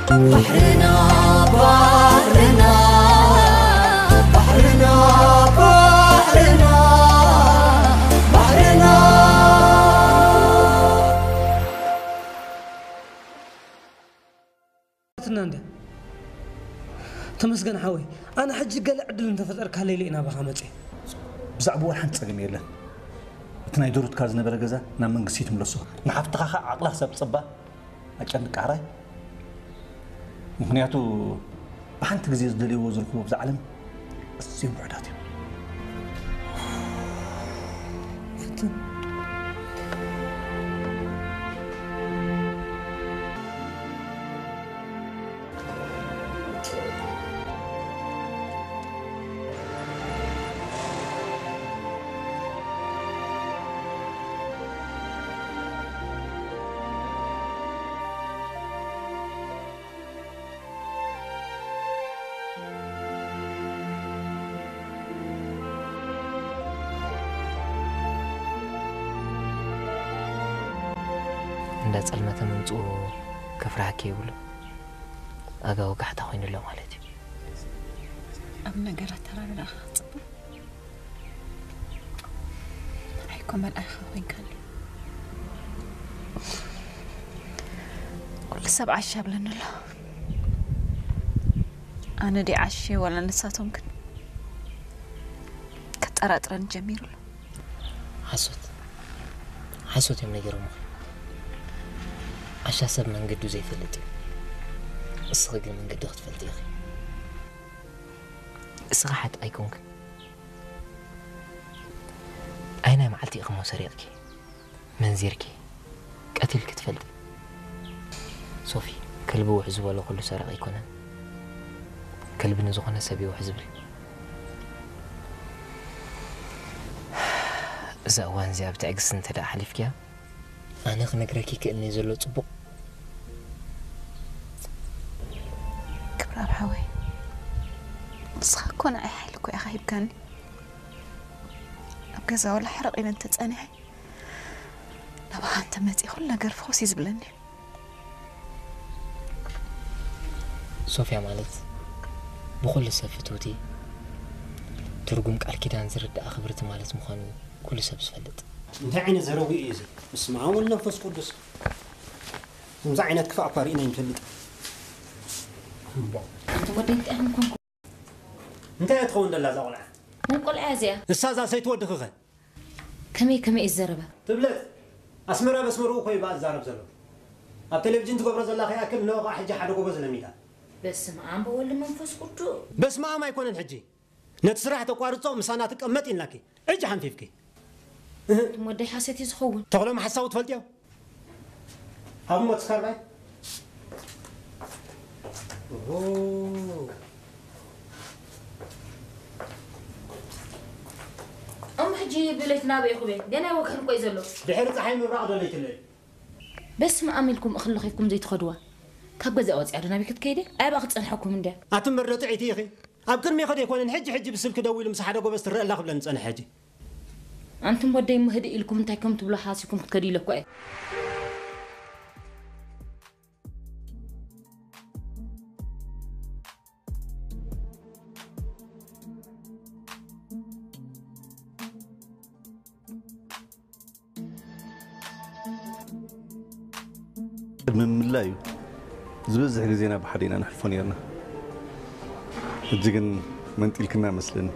ባሕርና ባሕርና ባሕርና ባሕርና ባሕርና ትና እንደ ተመስገን ሓወይ ኣነ ሕጂ ገለ ዕድል እንተፈጠርካለይ ኢለ ናባኻ መጽእ። ብዛዕባኡ ሓንቲ ጸገም የለን። እቲ ናይ ዶሩትካ ዝነበረ ገዛ ናብ መንግስቲ ትምለሶ። ንሓፍትኻ ኸኣ ዓቕላ ክሳብ ጸባ ኣጨንቃ ሕራይ። ምኽንያቱ ብሓንቲ ግዜ ዝደልይዎ ዝረኽቡ ኣብዚ ዓለም ኣዝዮም ውሑዳት እዮም። ፍትን። እንዳጸልመተ ምምጽኡ ከፍርሃኪ የብሉ ኣጋ ወጋሕታ ኮይኑሎ ማለት እዩ። ኣብ ነገር ኣተራርዳእኻ ክጽብቕ ኣይኮ መልኣኻ ኮይንካሉ። ኩሉ ሰብ ዓሻ ብለኒ ኣሎ። ኣነ ዲ ዓሽ ዋላ ንሳቶም ግን ከጠራጥረን ጀሚሩ ኣሎ። ሓሶት ሓሶት እዮም ነጊሮምኺ። ዓሻ ሰብ መንገዱ ዘይፈልጥ እዩ። እስኺ ግን መንገዲ ክትፈልጢ ኢኺ። እስኻ ሓጥ ኣይኮንክን። ኣይናይ መዓልቲ ኢኺሞ ሰሪቕኪ፣ መንዚርኪ፣ ቀቲልኪ ትፈልጢ? ሶፊ፣ ከልቢ ውሕ ዝበሎ ኩሉ ሰራቒ ኣይኮነን። ከልቢ ንዝኾነ ሰብ እዩ ውሕ ዝብል። እዛ እዋን እዚኣ ብትዕግስቲ እንተ ደኣ ሓሊፍክያ፣ ኣነ ክነግረኪ ክእልኒ ዘሎ ጽቡቕ። ክብራብ ሓወይ፣ ንስኻ እኮ ንዓይ ሓይሊ እኮ ኢኻ ሂብካኒ። ኣብ ገዛ ወላ ሕርቕ ኢለ እንተጸኒሐ፣ ናባኻ እንተመጺእ ኩሉ ነገር ፍኹስ እዩ ዝብለኒ። ሶፍያ ማለት ብኹሉ ሰብ ፍትውቲ፣ ትርጉም ቃል ኪዳን ዝርዳእ ኣኽብርቲ ማለት ምዃኑ ኩሉ ሰብ ዝፈልጥ። እንታይ ዓይነት ዘረዊ እዩ እዚ? በስመ ኣብ ወወልድ ወመንፈስ ቅዱስ። ከምዚ ዓይነት ክፋእ እኳ ርኢና ኣይንፈልጥን። ኣንተ ወደይ እንታይ ኮንኩ? እንታይ እያ ትኸውን ዘላ እዛ ቆልዓ? መን ቆልዓ እያ እዚኣ? ንሳ እዛ ሰይቲ ወድኺ ኸ? ከመይ ከመይ እዩ ዝዛረባ? ትብለጽ። ኣስመራ በስመርኡ እኮ እዩ በኣ ዝዛረብ ዘሎ። ኣብ ቴሌቪዥን ትገብሮ ዘላ ከይኣክል እነሆ ኸኣ ሕጂ ሓደ ጎበዝ ለሚዳ። በስመ ኣብ ወወልድ ወመንፈስ ቅዱስ። በስመ ኣብ ኣይኮነን ሕጂ። ነቲ ስራሕ ተቋርጾ ምሳና ትቀመጥ ኢልናኪ። ሕጂ ሓንፊፍኪ። እህ፣ እሞ ወደይ ሓሶት እዩ ዝኸውን። ተኽሎም ሓሳዊ ትፈልጥዮ? ሃብሞ እቲ ስካርባይ። ኦሆ። እሞ ሕጂ ብለይቲ ናበይ ኢኹም? ገና ኣይወግሐን እኮ እዩ ዘሎ። ድሕሪ ጸሓይ ምብራቕ ዶ ለይትለ እዩ? በስመ ኣብ ኢልኩም እኽሊ ረኺብኩም ዘይትኸድዋ? ካብ ገዛኣ ወጺኣ ዶ ናበይ ክትከይድ እያ? ኣይ ኣብኣ ክትጸንሐኩም እንድያ። ኣቲ እምበር ዶ ጥዕይቲ ኢኺ? ኣብ ቅድሜኺ ደይኮነን ሕጂ ሕጂ ብስልኪ ደዊሉ ምስ ሓደ ጎበዝ ትረኣላ ክብለኒ ጸንሐ ሕጂ። ኣንቱም ወደይ እሞ ህድእ ኢልኩም እንታይ ከም ትብሉ ሓሲብኩም ክትከዱ ኢለ እኮ እየ። ቅድሚ ምምላዩ ዝበዝሕ ግዜና ብሓደ ኢና ነሕልፎ ነይርና። ሕጂ ግን መንጢልክና መስለኒ።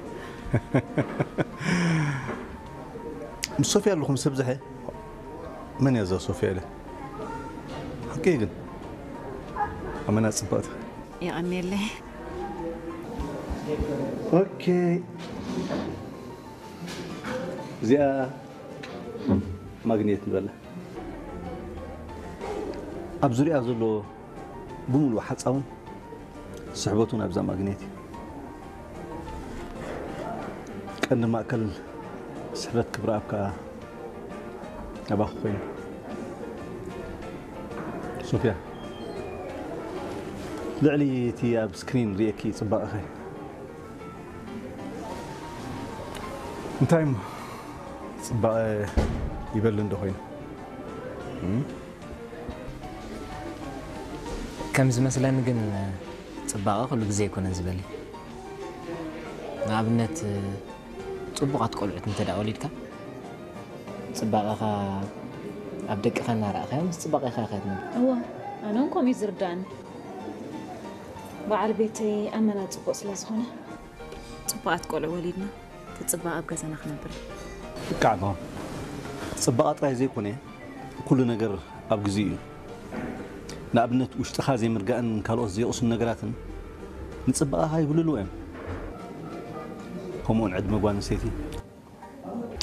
ምስ ሶፍያ ኣለኹ ምስ ኣብዝሐ። መን እያ እዛ ሶፍያ ኢለ? ሓቂ ግን ኣመና ጽብቕቲ። የቐንየለይ። ኦኬ። እዚኣ ማግኔት ንበላ። ኣብ ዙሪያ ዘሎ ብምሉኡ ሓጻውን ስሕበቱን ኣብዛ ማግኔት እዩ። ቀንዲ ማእከል ስሕበት ክብረኣብ ከኣ ኣባኺ ኮይኑ። ሶፍያ፣ ልዕሊ እቲ ኣብ ስክሪን ርእየኪ ጽባቐኸ እንታይ እሞ ጽባቐ ይበል እንዶ ኮይኑ? እም? ከም ዝመስለኒ ግን ጽባቐ ኩሉ ግዜ ኣይኮነን ዝበሊ። ንኣብነት ጽቡቓት ቆልዑት እንተ ደኣ ወሊድካ ጽባቐኻ ኣብ ደቅኻ እናረኣኻዮ ምስ ጽባቐኻ ኢኻ ትነብር። እወ፣ ኣነ እውን ከምኡ እዩ ዝርዳእኒ። በዓል ቤተይ ኣመና ጽቡቕ ስለ ዝኾነ ጽቡቓት ቆልዑ ወሊድና ተጽባቐ ኣብ ገዛና ክነብር። ልክዕ ኣለኻ። ጽባቐ ጥራይ ዘይኮነ ኩሉ ነገር ኣብ ግዜኡ እዩ። ንኣብነት ውሽጥኻ ዘይምርጋእን ካልኦት ዘየቕሱን ነገራትን ንጽባቐኻ ይጉልልዎ እዮም። ከምኡውን ዕድመ ጓል ኣንስተይቲ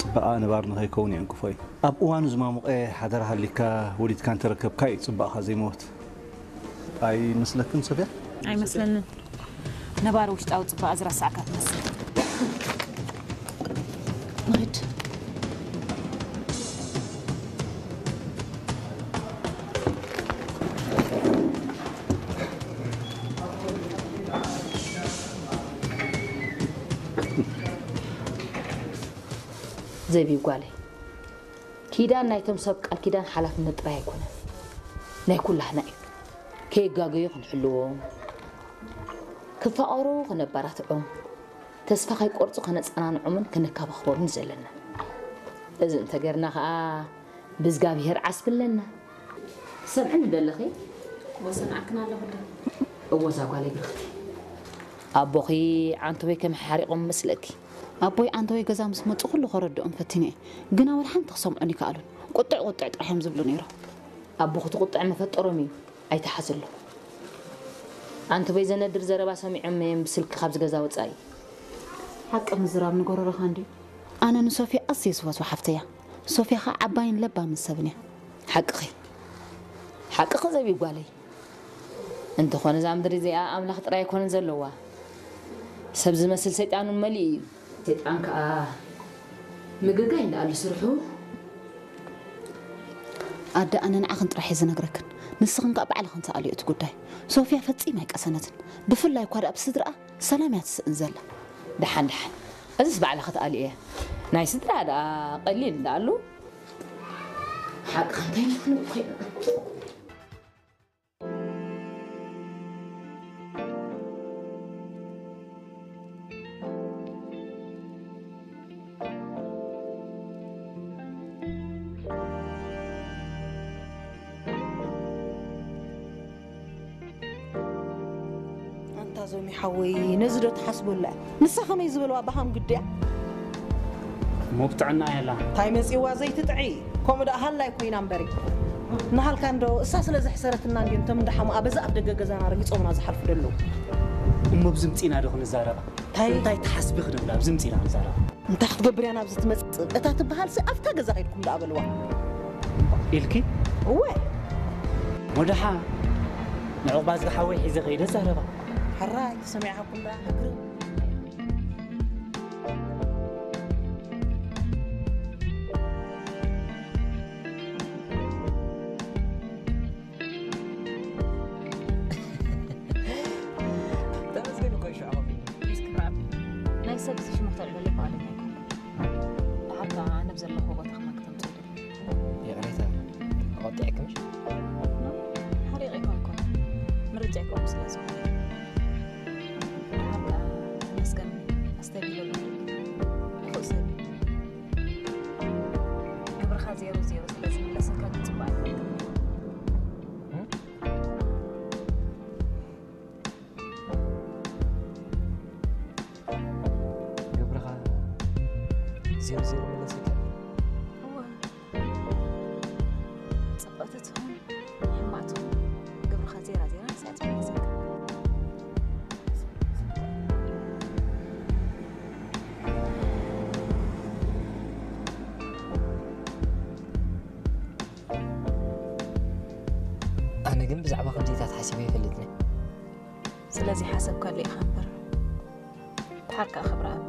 ጽባቐኣ ነባሪ ንኸይከውን የዕንቅፎ እዩ። ኣብ እዋኑ ዝማሙቐ ሓደራ ሃሊካ ወሊድካ እንተረከብካ እዩ ጽባቐኻ ዘይመወት። ኣይመስለክን ሶፍያ? ኣይመስለንን። ነባሪ ውሽጣዊ ጽባቐ ዝረሳዕካ ትመስል። ንኺድ። ዘቢብ ጓለይ፣ ኪዳን ናይቶም ሰብ ቃል ኪዳን ሓላፍነት ጥራይ ኣይኮነን፣ ናይ ኩላህና እዩ። ከየጋገዩ ክንሕልዎም፣ ክፋቐሩ ክነባራትዖም፣ ተስፋ ከይቆርጹ ከነጸናንዖምን ከነካባኽቦምን ዘለና። እዚ እንተገርና ኸኣ ብእዝጋብሄር ዓስቢ ኣለና። ትሰምዕኒ ዶ ኣለኺ? ወሰን ኣክን ኣለኹ ዶ? እወ፣ እዛ ጓለይ ብርኽቲ። ኣቦኺ ዓንተወይ ከመይ ሓሪቖም መስለኪ? ኣቦይ ዓንተወይ ገዛ ምስ መጹ ኩሉ ከረድኦም ፈቲነ እየ። ግና ወላ ሓንቲ ክሰምዑን ይከኣሉን። ቁጥዕ ቁጥዕ ጥራሕ እዮም ዝብሉ ነይሮም። ኣቦኺ ትቁጥዕ መፈጠሮም እዩ። ኣይትሓዝሎ። ዓንተወይ ዘነድር ዘረባ ሰሚዖም እዮም ብስልኪ ካብዚ ገዛ ወጻኢ። ሓቂ ምዝራብ ንጎረሮኻ እንድዩ። ኣነ ንሶፊያ ኣዝየ ዝፈትዋ ሓፍተይ እያ። ሶፊያ ኸኣ ዓባይን ለባምን ሰብን እያ። ሓቅኺ። ሓቅኺ ዘቢብ ጓለይ። እንተኾነ እዛ ምድሪ እዚኣ ኣምላኽ ጥራይ ኣይኮነን ዘለዋ። ሰብ ዝመስል ሰይጣን እውን መሊኡ እዩ። ሰይጣን ከኣ ምግጋይ እንዳኣሉ ስርሑ። ኣደ ኣነ ንዓኽን ጥራሕ እየ ዝነግረክን። ንስኽን ከኣ ባዕልኽን ትኣልዮ እቲ ጉዳይ። ሶፊያ ፈጺማ ኣይቀሰነትን። ብፍላይ እኳ ደኣ ብስድራኣ ሰላም እያ ትስእን ዘላ። ደሓን ደሓን። እዝስ ባዕላ ክትኣልዮ እያ። ናይ ስድራ ደኣ ቀሊል እንዳኣሉ። ሓቅኻ እንታይ ኢልክን እኮ ኣንታ ዞሚ ሓወይ፣ ነዚ ዶ ትሓስበላ? ንሳ ከመይ ዝበልዋ በሃም ግድያ? እሞ ብጥዕና እያ ኣላ። እንታይ መጺዋ ዘይትጥዒ? ከምኡ ደኣ ሃላይ ኮይና እምበሪ። ንሃልካ እንዶ እሳ ስለ ዘሕሰረትና እንድዮም እቶም እንዳሓሙኣ በዛ ኣብ ደገ ገዛና ረጊጾምና ዝሓልፉ ደለዉ። እሞ ብዝምጺና ዶ ክንዛረባ? እንታይ? እንታይ ትሓስቢ ክንብላ ብዝምጺና ክንዛረባ? እንታይ ክትገብር እያ ናብዚ ትመጽእ? እታ ትበሃልሲ ኣብታ ገዛ ኸይድኩም ደኣ በልዋ። ኢልኪ? እወ። ወደሓ ንዕቑባ ዝገሓወይ ሒዘ ኸይደ ዛረባ። ሕራይ ተሰሚዕኩም ደኣ ሃግርም። ተመስገን እኮ እዩ ሽዑ ከፊሉ። ፕሊዝ ክብሪ ዓቢ። ናይ ሰብ እዚ ሽሙ ክተልዕለለይ ፍቓደኛ ኣይኮንኩን። ደሓር ከኣ ኣነ ብዘለኹዎ ቦታ ከማን ክተምጽኡ ደልየ። ይቕሬታ፣ ኣቖጢዐኪ ምሽ? ኖ፣ ሓሪቐ ኣይኮንኩን። ምርጫይ ከምኡ ስለ ዝኾነ። ደሓር ከኣ ተመስገን ኣስተብሂለሉ። ንፉዕ ሰብ እዩ። ግብርኻ ዜሮ ዜሮ ስለ ዝምለሰካ ግን ጽቡቕ ኣይኮንክን። ግብርኻ ዜሮ ዜሮ መለሰካ? እወ። ጽብቕቲ ትኹን ሕማቕ ትኹን ግብርኻ ዜራ ዜራ ንሳ እያ ትመለሰካ። ኣነ ግን ብዛዕባ ከምዚታት ሓሲበ ኣይፈልጥን። ስለዚ ሓሰብካሉ ኢኻ እምበር። ድሓር ከኣ ክብረኣብ፣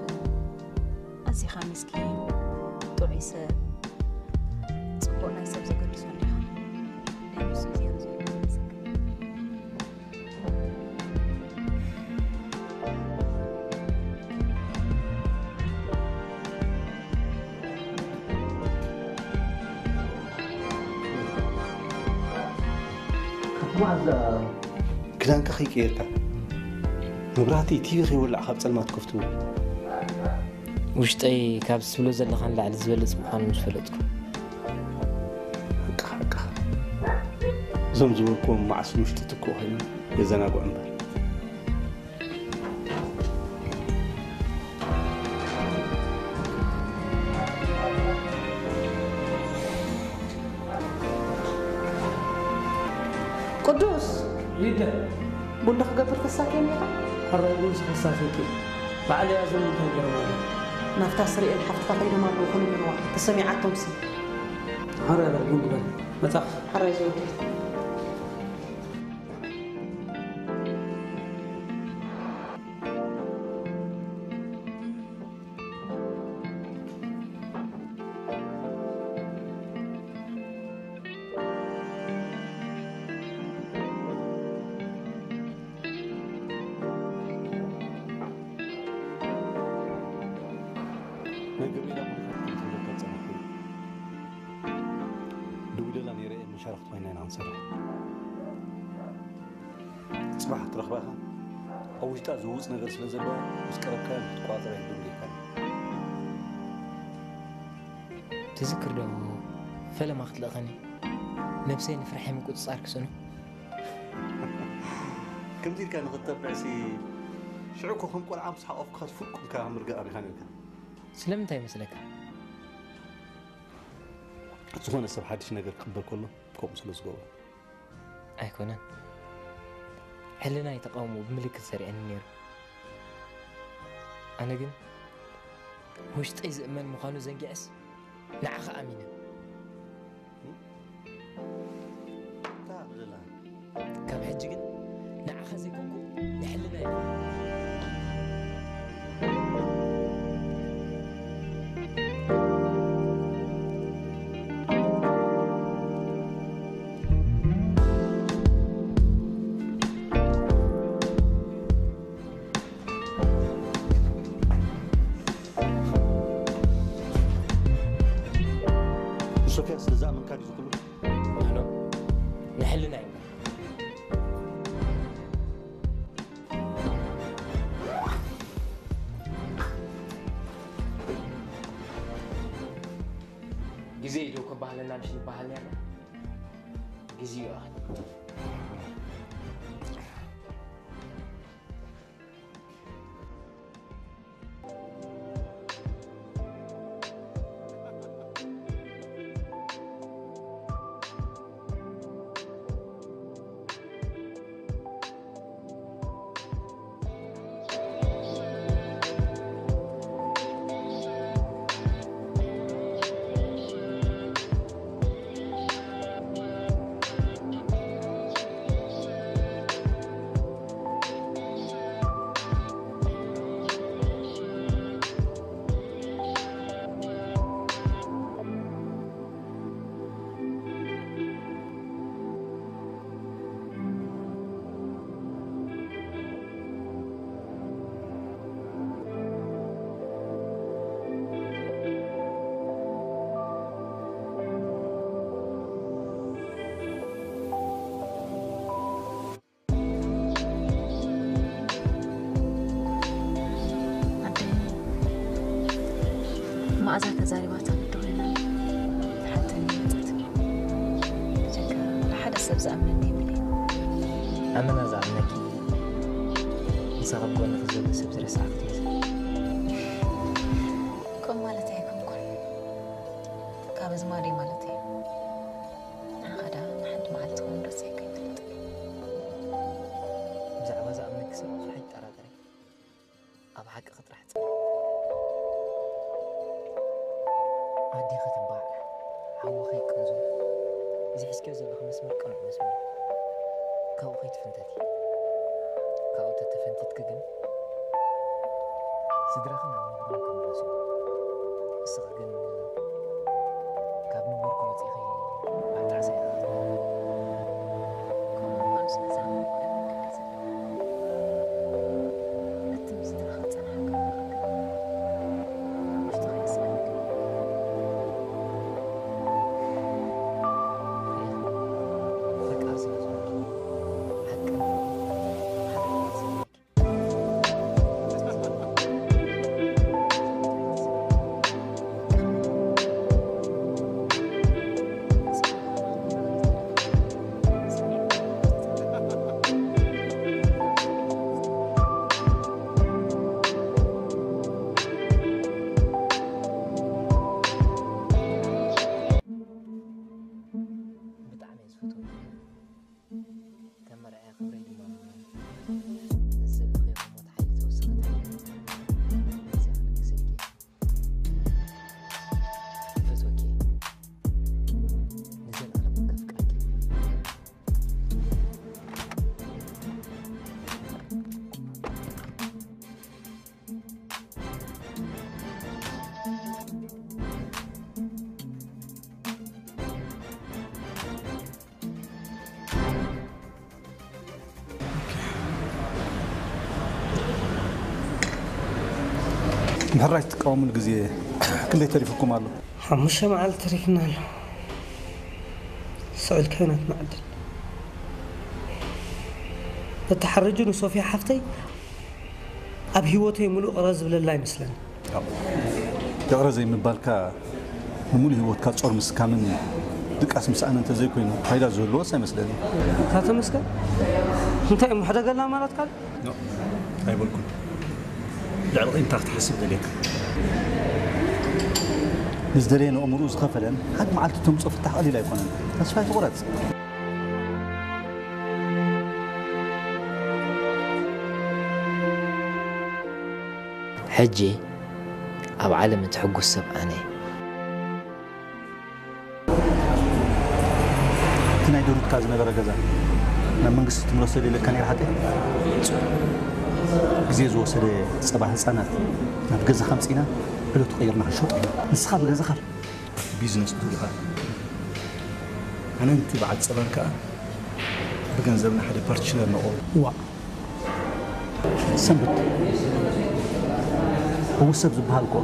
ኣዚኻ ምስኪን፣ ጥዑይ ሰብ፣ ጽቡቕ ናይ ሰብ ዘገድሶ እንዲኻ። ናይ ንሱ ዜሮ ዜሮ ይመስል። መዓዛ ክዳንካ ከይቀየርካ፣ መብራህቲ ቲቪ ከይወላዕ ካብ ጸልማት ከፍትዎ። ውሽጠይ ካብ ትብሎ ዘለኻ ንላዕሊ ዝበልጽ ምዃኑ ምስ ፈለጥኩ። ሓቅኻ፣ ሓቅኻ። እዞም ዝበልክዎም መዓስ ንውሽጢ ትኩእ ኮይኑ የዘናግዑ እምበር። ቅዱስ፣ ይደ። ቡን ዶ ክገብር ተሳትየኒ ኢኻ? ሕራይ ቡን ስኽሳትየኪ። ባዕለይ ኣዘን እንታይ ገይሮም ኣለዉ? ናብታ ስርኤል ሓፍትኻ ከይዶም ኣለዉ፣ ኮነ ምንዋ ተሰሚዓቶምሲ። ሕራይ በል ቡን ግበር። መጻኽ። ሕራይ ዝወደይ። ናይ ገብርኤላ ኩነታት ከም ዝብለካ ዝጸናሕኩ እዩ። ደዊለላ ነይረ እየ፣ መሻርኽቲ ኮይና ኢና ክንሰርሕ። ጽባሕ ክትረኽባ ኢኻ። ኣብ ውሽጣ ዝውጽ ነገር ስለ ዘለዋ፣ ምስ ቀረብካያ ክትቆጻጸራ ይድንገካ። ትዝክር ዶ ፈለማ ክትልእኸኒ? ነብሰይ ንፍርሐይ ምቁጽጻር ክስእኖ። ከምዚ ኢልካ ንኽትተብዕሲ፣ ሽዑ እኮ ከም ቆልዓ ምስ ሓቆፍካ ፍቁምካ ምርጋእ ኣቢኻ ነርካ። ስለምንታይ ይመስለካ? ዝኾነ ሰብ ሓድሽ ነገር ክቕበል ከሎ ከምኡ ስለ ዝገብሮ። ኣይኮነን። ሕልናይ ተቓውሞ ብምልክት ዘርእየኒ ነይሩ። ኣነ ግን ውሽጠይ ዝእመን ምዃኑ ዘንጊዐስ ንዓኻ ኣሚነ። እንታይ ኣኽልላ? ካብ ሕጂ ግን ንዓኻ ዘይኮንኩ ንሕልናይ። ንሶፍያ ስለ ዝኣመንካ ድዩ ዝኹሉ? ኖ፣ ኖ። ንሕልናይ እምበር። ግዜ እዩ ዶ ከባህለና ምሽ ንባህል ነርና? ግዜ እዩ ኣኽል። ኣደይ፣ መኣዛ ተዛሪባታ ግዲ ኮይና ትሓተኒ መጸት። ብጀካ ሓደ ሰብ ዝኣምነኒ የብለይ። ኣመና ዝኣምነኪ፣ ንሳ ካብ ጎንኺ ዘሎ ሰብ ዝረሳዕኪ ትመስል። ከምኡ ማለት ኣይኮንኩን። ካብ ኣዝማደይ ማለት እዩ። ንዓኻ ደኣ ንሓንቲ መዓልቲ እውን ረሲዐካ ኣይፈልጥን። ብዛዕባ ዝኣምነኪ ሰብ ብዙሕ ኣይጠራጠርን። ኣብ ሓቂ ጥራሕ ጽንዕ። ኣዴኺ ትባዕ፣ ሓዊ ከይቅንዞ፣ እዚ ሒዝክዮ ዘለኺ መስመር ቅኑዕ መስመር እዩ። ካብኡ ከይትፍንተቲ። ካብኡ ተተፈንቲትኪ ግን፣ ስድራኺ ናብ ንቡሮም ክምለሱ እዮም። እስኺ ግን ካብ ንቡርኪ ወጺኺ ኣብ ጣዕሳ ኢኺ ክትነብሪ። ከምኡ ምዃኑ ስለ ዝኣመንኩ እየ መንገደይ ዘለኹ። እቲ ምስጢር ክጸንሓካ እምበር ግን ውሽጢ ከየስኣነካ። ርኢኺ፣ ፈቃር ስለ ዝኾንኪ፣ ሓቅን ክብረይ ድማ ንዘለኽዮ ህሞት ሓይሊ ተወሰኸት። እዚኣ ክንክሰልኪ እየ። ይፈትወኪ እየ። ንዘለኣለም ከፍቅረኪ እየ። ምሕራይ ትቃወሙሉ ግዜ ክንደይ ተሪፉኩም ኣሎ? ሓሙሽተ መዓልቲ ተሪፍና ኣሎ። ስቕ ኢልካዮ ናት መዓድን። እታ ሓርጁ ንሶፊያ ሓፍተይ ኣብ ህይወተይ ምሉእ ቅረ ዝብለላ ኣይመስለኒ። ይቕረ ዘይምባልካ ንምሉእ ህይወትካ ጾር ምስካምን ድቃስ ምስኣን እንተዘይኮይኑ ፋይዳ ዝህልዎስ ኣይመስለኒ። እታ ተመስገን እንታይ እሞ ሕደገላ ማለት ካል? ኣይበልኩን። ልዕሊ ቂምታ ክትሓስብ ደልየካ። ንዝደለየ ንእምርኡ ዝኸፈለን ሓደ መዓልቲ ተምፅኦ ፍታሕ ቀሊል ኣይኮነን። ተስፋ ኣይትቑረፅ። ሕጂ ኣብ ዓለም እቲ ሕጉስ ሰብ ኣነ። እቲ ናይ ደሩትካ ዝነበረ ገዛ ናብ መንግስቲ ትምለሰሉ ኢለካ ነይረ ሓቀይ? ግዜ ዝወሰደ ጸባ ህጻናት ናብ ገዛኻ ኣምጺእና ዕለቱ ቀይርና ክንሸጦ ኢና። ንስኻ ብገዛኻ ቢዝነስ ትብልኻ። ኣነ ነቲ በዓል ጸባን ከኣ ብገንዘብና ሓደ ፓርትነር ነቑም። እዋ። ሰንብት። እው ሰብ ዝበሃል እኮ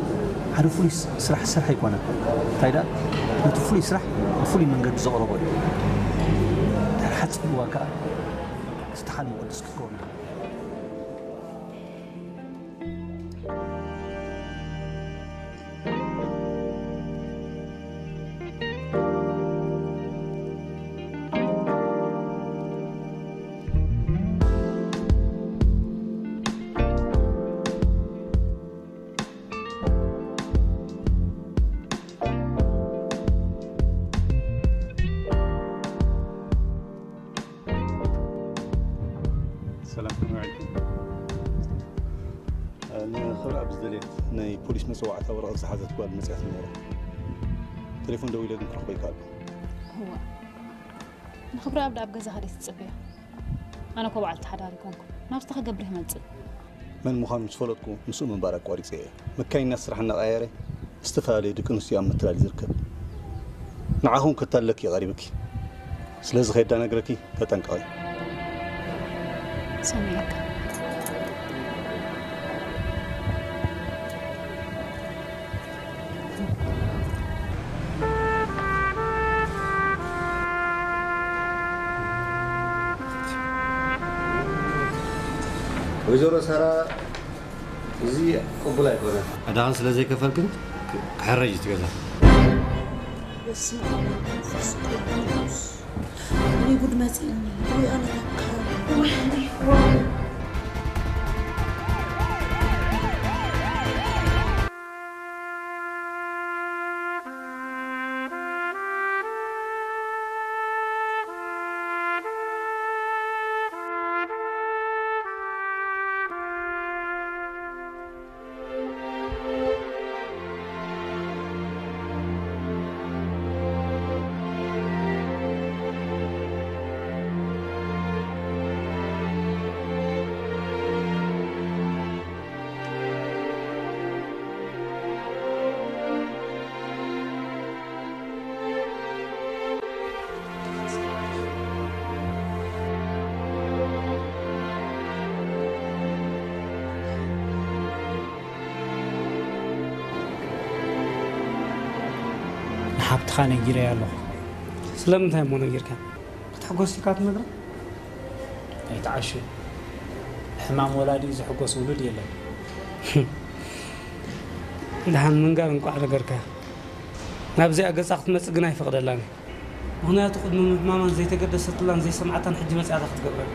ሓደ ፍሉይ ስ-፣ ስራሕ ዝሰርሐ ኣይኮነን። እንታይ ደኣ ነቲ ፍሉይ ስራሕ ብፍሉይ መንገዲ ዘቕረቦ እዩ። ድሕሪ ሓጺር እዋን ከኣ እቲ ሓልሙ ቅዱስ ክትከውን ኢኻ። ሰላም፣ ከመይ ውዒልኩም? ንኽብረኣብ ዝደልየት ናይ ፖሊስ መጸዋዕታ ወረቐት ዝሓዘት ጓል መጺኣት ነይራ። ቴሌፎን ደዊለ ግን ክረኽቦ ይከኣልኩ። እዋ፣ ንኽብረኣብ ደኣ ኣብ ገዛኻ ደይ ትጽበዮ? ኣነ እኮ በዓልቲ ሓዳር ኣይኮንኩ። ናብቲ ክገብር ይመጽእ። መን ምዃኑ ምስ ፈለጥኩ ምስኡ ምንባር ኣቋሪጸ እየ። መካይና ስራሕ እናቐያየረ ዝተፈላለዩ ደቂ ኣንስትዮ ኣብ ምትላል እዩ ዝርከብ። ንዓኹም ከታልለኪ እዩ ቀሪብኪ። ስለዚ ከይዳነግረኪ ተጠንቀቒ። ሰሚዐካ። ወይዘሮ ሳራ፣ እዚ ቅቡል ኣይኮነን። ዕዳኻ ስለ ዘይከፈልክን ክ-፣ ክሕረጅ እቲ ገዛ። በስመ ኣብ ወወልድ ወመንፈስ ቅዱስ። ወይ ጉድ መጺእኒ። ወይ ኣነ ተካል። ወይ ኣነ። ንሓብትኻ ነጊረያ ኣለኹ። ስለምንታይ እሞ ነጊርካ? ክትሕጎስ ኢልካ ትነግራ? ኣይትዓሹ። ሕማም ወላዲኡ ዝሕጎስ ውሉድ የለን። ደሓን ምንጋር እንቋዕ ነገርካ። ናብዚኣ ገጻ ክትመጽእ ግን ኣይፈቕደላን። ምኽንያቱ ቅድሚ ምሕማማን ዘይተገደሰትላን ዘይሰምዓታን ሕጂ መጺኣታ ክትገብረን።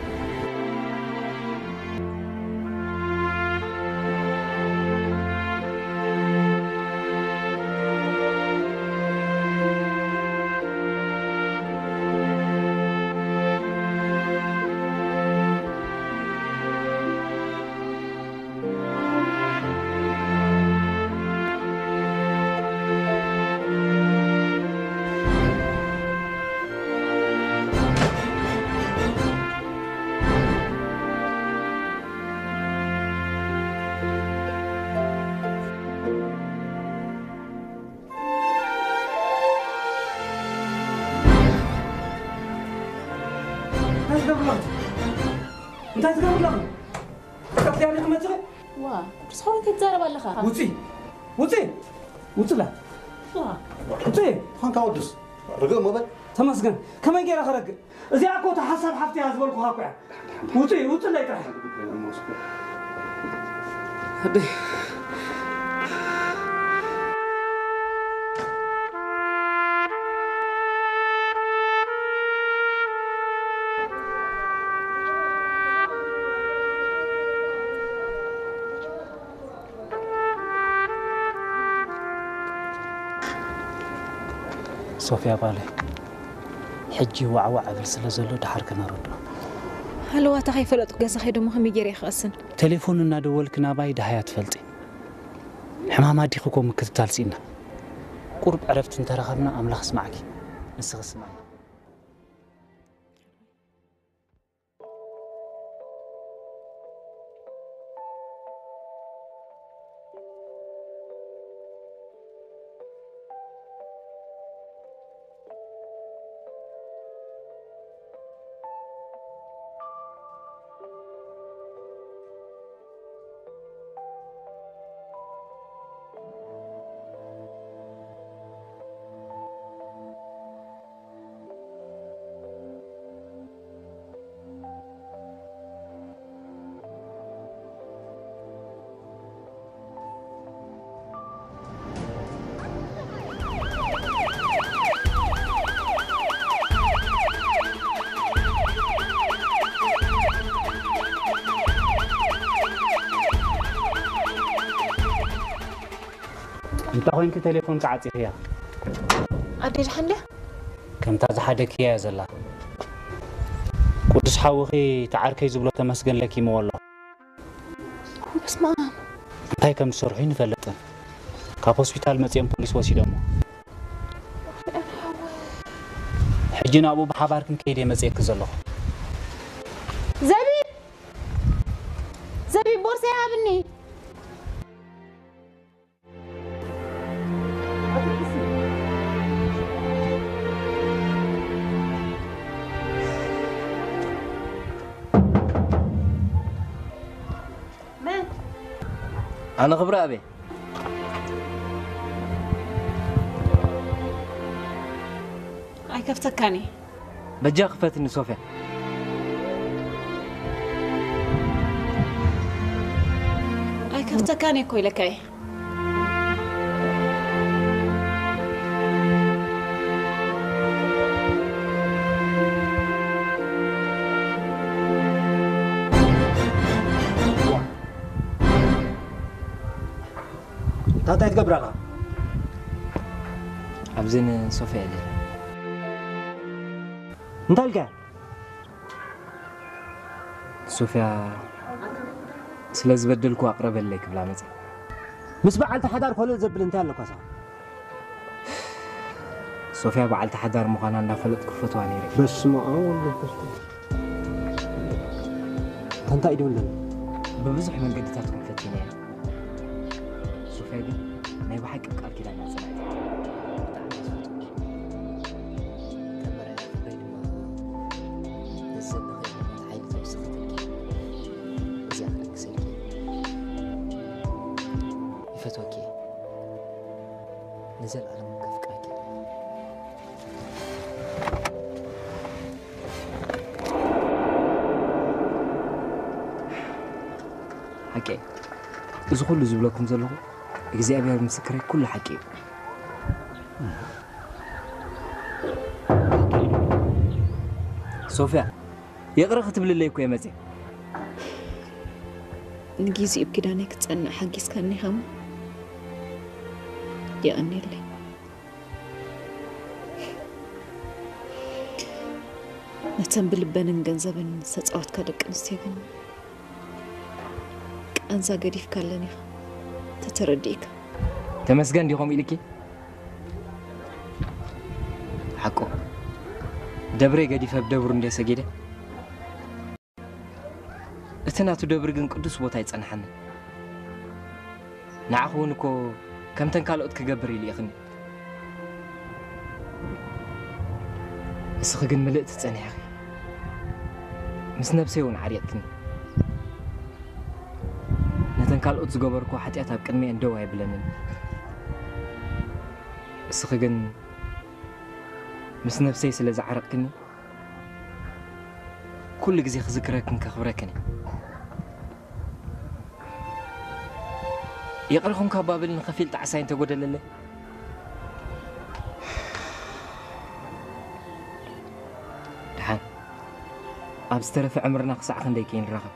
እንታይ ትገብር ኣለኻ? ቀጥያ ዲኺ መጺኺ? ዋ፣ ቅዱስ ሓወይ እንታይ ትዛረብ ኣለኻ? ውጺ! ውጺ! ውጺ! ውጽላ! ዋ። ውጺ! ፋንካ ወዱስ ርግእ እሞ በል። ተመስገን፣ ከመይ ገይረ ክረግእ? እዚኣ እኮ እታ ሓሳድ ሓፍቲ እያ ዝበልኩኻ እኮ እያ። ውጺ! ውጽለይ ጥራሕ። ሶፍያ ጓለይ፣ ሕጂ ዋዕዋዕ እብል ስለ ዘሎ ደሓር ከነረድኦ። ሃለዋታ ከይፈለጥኩ ገዛ ከይደ እሞ ከመይ ገይረ እየ ክቐስን? ቴሌፎን እናደወልክ ናባይ ደሃያ ትፈልጢ። ሕማም ኣዲኺ እኮ ምክትታል ስኢና። ቁሩብ ዕረፍቲ እንተረኸብና ኣምላኽ ስማዕኪ፣ ንስኺ ስማዕና። እንታይ ኮይንኪ ቴሌፎንኪ ዓጺኽያ? ኣደይ ደሓን ድያ? ከምታ ዝሓደግክያ እያ ዘላ። ቅዱስ ሓውኺ እቲ ዓርከይ ዝብሎ ተመስገን ለኪምዎ ኣሎ። በስመ ኣብ። እንታይ ከም ዝሰርሑ ይንፈልጥን። ካብ ሆስፒታል መጺኦም ፖሊስ ወሲዶሞ። ሕጂ ናብኡ ብሓባር ክንከይድ እየ መጺኤኪ ዘለኹ። ዘቢብ! ዘቢብ፣ ቦርሳይ ሃብኒ። መን? ኣነ ክብረ ኣበይ? ኣይከፍተካን እየ። በጃ ክፈትኒ ሶፍያ። ኣይከፍተካን እየ እኮ ኢለካ እየ። እንታይ ትገብር ኣላ? ኣብዚ ንሶፍያ ኢለ። እንታይ ኢልካ? ሶፍያ ስለ ዝበደልኩ ኣቕረበለይ ክብላ መጸ። ምስ በዓልቲ ሓዳር ኮለል ዘብል እንታይ ኣለኳ? ሶፍያ በዓልቲ ሓዳር ምዃና እንዳፈለጥኩ ክፈትዋ ነይረ። በስመ ኣብ ወወልድ ወመንፈስ ቅዱስ። እንታይ ድብለን? ብብዙሕ መንገድታት እውን ፈቲነያ። ሶፍያ ግን ናይ ብሓቂ ቃል ኪዳን ኣጽናዕቲ። ብጣዕሚ እየ ዝፈትወኪ። ከም መርኣያ ፍቕረይ ድማ ነዚ ዘለኺ እምነት ሓይሊ ተወስኽትልኪ። እዚኣ ክለግሰልኪ። ይፈትወኪ። ንዘለኣለም እውን ከፍቅረኪ። ሓቂ። እዚ ኩሉ ዝብለኩም ዘለኹ እግዚኣብሔር ምስክረይ ኩሉ ሓቂ እዩ። ሶፍያ፣ ይቕረ ክትብልለይ እኮ እየ መፅየ። ንጊዜኡ ኪዳነይ ክትጸንዕ ሓጊዝካኒ ኢኻ እሞ የቐንየለይ። ነተን ብልበንን ገንዘበንን ዝተጻወትካ ደቂ ኣንስትዮ ግን ቃንዛ ገዲፍካለን ኢኻ ተተረዲእካ። ተመስገን ድዩ ከምኡ ኢልኪ? ሓቁ ደብረይ ገዲፈ ብደብሩ እንደ ሰጊደ እቲ ናቱ ደብሪ ግን ቅዱስ ቦታ ኣይጸንሓንን። ንዓኹ እውን እኮ ከምተን ካልኦት ክገብር ኢሉ ኢኽኒ። እስኺ ግን ምልእቲ ጸኒሕኺ። ምስ ነብሰይ እውን ዓሪቕክኒ። ካልኦት ዝገበርኩ ሓጢኣት ኣብ ቅድሚኤን ደው ኣይብለንን። እስኺ ግን ምስ ነፍሰይ ስለ ዝዓረቕክኒ፣ ኩሉ ግዜ ክዝክረክን ከኽብረክን እየ። ይቕረ ኹንካ ባብል ንኸፊል ጣዕሳይ እንተጎደለለይ። ደሓን፣ ኣብ ዝተረፈ ዕምርና ክሳዕ ክንደይ ከይንራኸብ?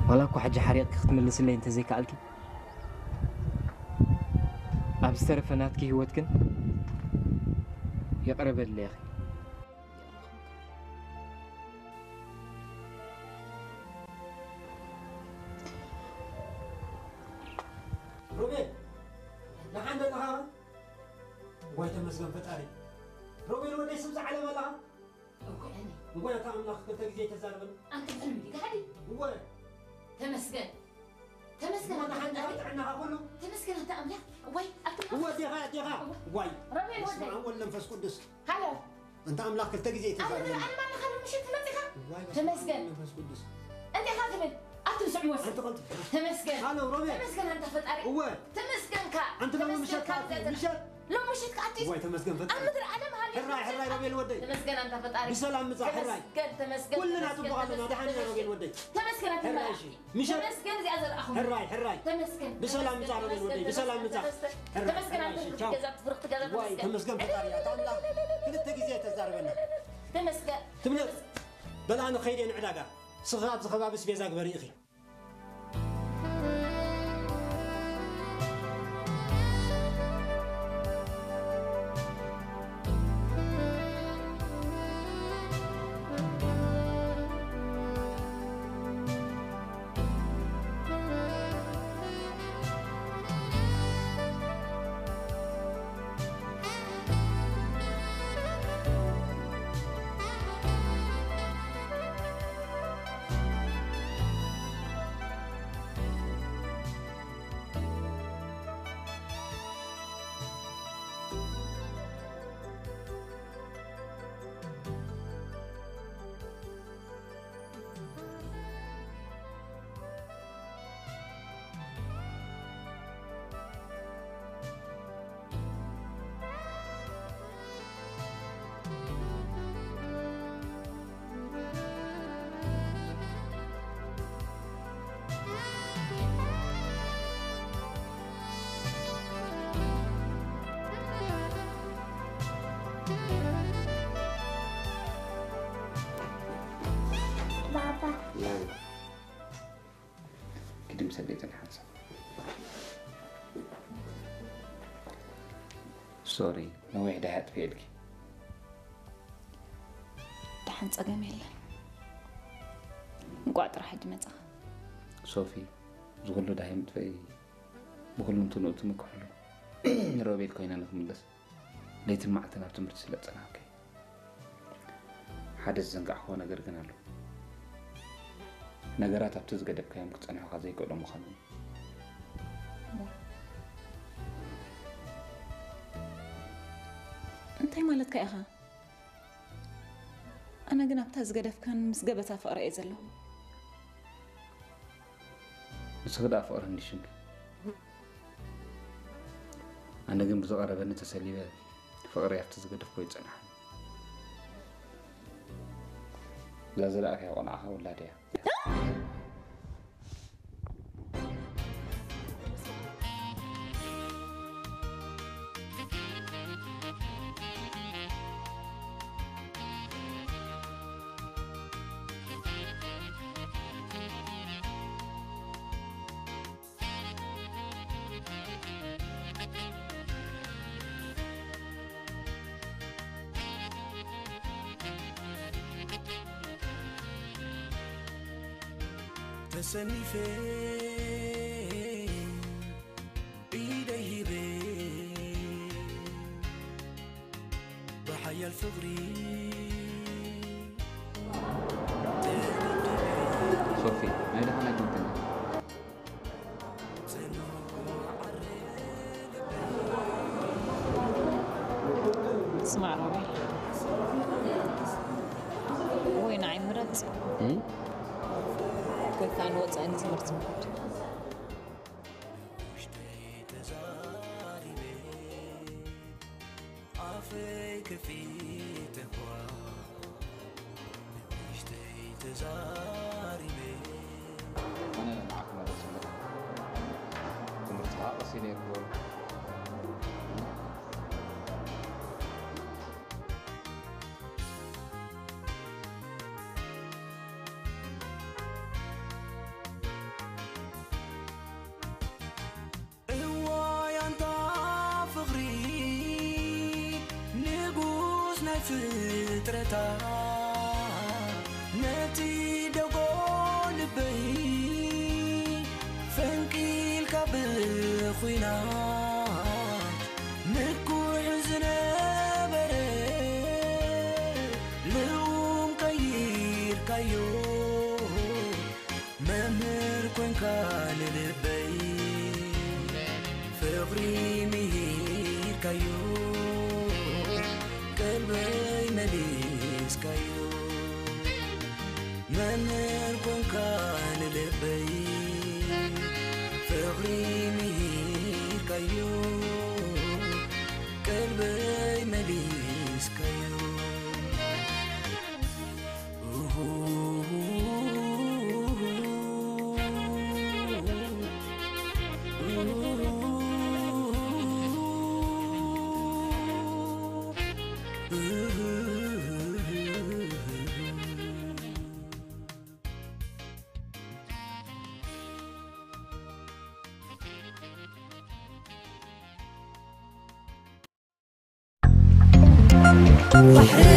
ዋላ እኳ ሕጂ ሓሪቕኪ ክትምልስለይ እንተዘይከኣልኪ፣ ኣብ ዝተረፈ ናትኪ ህይወት ግን ይቕረ በልለይኺ። ሮቤል፣ ደሓን ዶ ኣለኻ? ዋይ ተመስገን ፈጣሪ። ሮቤል ወደይ ስም ዝዓለም ኣለኻ? እወ፣ እኔ። እወ፣ እታ ኣምላኽ ክልተ ግዜ ተዛረበኒ። ኣንተ ብሕልሚ ዲኻ ሓዲ? እወ። ተመስገን። ተመስገን እወ፣ ኣንተ ደሓን ዲኻ? ፈጣሪ። ጥዕናኻ ኩሉ? ተመስገን ኣንተ ኣምላኽ። እወይ፣ ኣንተ እወ፣ ዲኻ፣ ዲኻ። እወ። ዋይ። ሮቤል በስመ ወደይ። ኣብ ወወልድ ወመንፈስ ቅዱስ። ሃሎ። እንተ ኣምላኽ ክልተ ግዜ ኣነ ተዛረበኒ። ኣነ ማን ኢኻ ሎምሸት ትመጽእ ኢኻ? ዋይ፣ በስመ ኣብ ተመስገን። ወወልድ ወመንፈስ ቅዱስ። እንታይ ኢኻ ትብል? ኣቱም ስዕዎ እስኪ። ኣንተ ቐልጢፍ። ተመስገን። ሃሎ፣ ሮቤል። ተመስገን ኣንታ ፈጣሪ። እወ። ተመስገንካ። ኣንተ ሎሚ ምሸት ተመስገንካ ከኣ፣ እግዚኣብሔር። ምሸት። ሎሚ ምሸት ከኣ ኣትዩ። ዋይ፣ ተመስገን ፈጣሪ። ኣብ ምድሪ ዓለም ሃልዩ ሕራይ፣ ተመስገን። ሕራይ፣ ሮቤል ወደይ። ተመስገን ኣንታ ፈጣሪ። ብሰላም ምጻእ፣ ሕራይ። ተመስገን፣ ተመስገን፣ ኩልና ተመስገን፣ ጽቡቕ ኣለና፣ ተመስገን፣ ደሓን ኢና፣ ተመስገን። ሮቤል ወደይ። ተመስገን ኣንታ ሕራይ፣ ፈጣሪ። እሺ። ምሸት። ተመስገን እዚኣ ዘርኣኹም። ሕራይ፣ ሕራይ። ተመስገን፣ ብሰላም ተመስገን፣ ምጻእ፣ ሮቤል ተመስገን፣ ወደይ። ብሰላም ተመስገን፣ ምጻእ። ተመስገን። ሕራይ፣ ተመስገን ኣንታ ሕራይ፣ እሺ። ብርኽቲ ቻው። ገዛ፣ ብርኽቲ ገዛ፣ ዋይ፣ ተመስገን። ተመስገን ፈጣሪ፣ ኣታ ኣምላኽ ክልተ ግዜ ተዛርበና። ተመስገን። ትብለ፣ በል ኣነ ኸይደ ንዕዳጋ። ስኻ ኣብዚ ከባቢ ስቤዛ ግበሪ ኢኺ። ባባ። ግድም ሰደይትን ሓንሳብ። ሶሪ፣ ነዊሕ ዳይ ኣጥፊኤልኪ። ደሓን፣ ጸገም የለን። እንቋዕ ጥራሕ ሕጂ መጻኻ። ሶፊ፣ ዝኹሉ ዳይ ምጥፈኢ ብኹሉ እንትንኡ ትምክሕሉ። ንሮቤል ኮይነ ንክምለስ ለይትን መዓልትን ኣብ ትምህርቲ ስለ ዝጸናሕኩ። ሓደ ዝዘንጋዕክዎ ነገር ግን ኣሎ። ነገራት ኣብቲ ዝገደብካዮም ክጸንሑኻ ዘይክእሉ ምዃኖም። እንታይ ማለትካ ኢኻ? ኣነ ግን ኣብታ ዝገደፍካን ምስ ገበታ ፍቕሪ እየ ዘለኹ። ንስኺ ደኣ ፍቕሪ እንዲ ሽምኪ። ኣነ ግን ብዝቐረበኒ ተሰሊበ ፍቕሪ ኣብቲ ዝገደፍኩ ይጸንሓኒ። እዛ ዝረኣኽያ ቆልዓኻ ውላደይ እያ። ተሰኒፈ ኢደይ ሂበ ብሓያል ፍቕሪ ሶፊ፣ ናይ ደሓን ኣይኮንክን። ስማዕ ሮቤል፣ ወይ ንዓይ ምረጽ። እም? ወይ ከዓ ንወፃኢ ንትምህርቲ ምኻድ። ኣፈይ ከፊተ እኳ ንእሽተይ ተዛሪበ ኣነ ንዓኹም መለስ ኣለኹ። ትምህርቲ ከዓ ቀሲነ ይርክበሉ። እዋይ ኣንታ ፍቕሪ ንጉስ ናይ ፍጥረታት ነቲ ደጎ ልበይ ፈንቂልካ ብኹናት ምኩሕ ዝነበረ ልኡም ቀይርካዮ መምህር ኮንካ ንልበይ ፍቕሪ ምሂርካዮ ቀልበይ መሊስካዮ መምህር ኮንካ ንልበይ ፍቕሪ ምሂርካዮ ቀልበይ መሊስካዮ ባሕሪ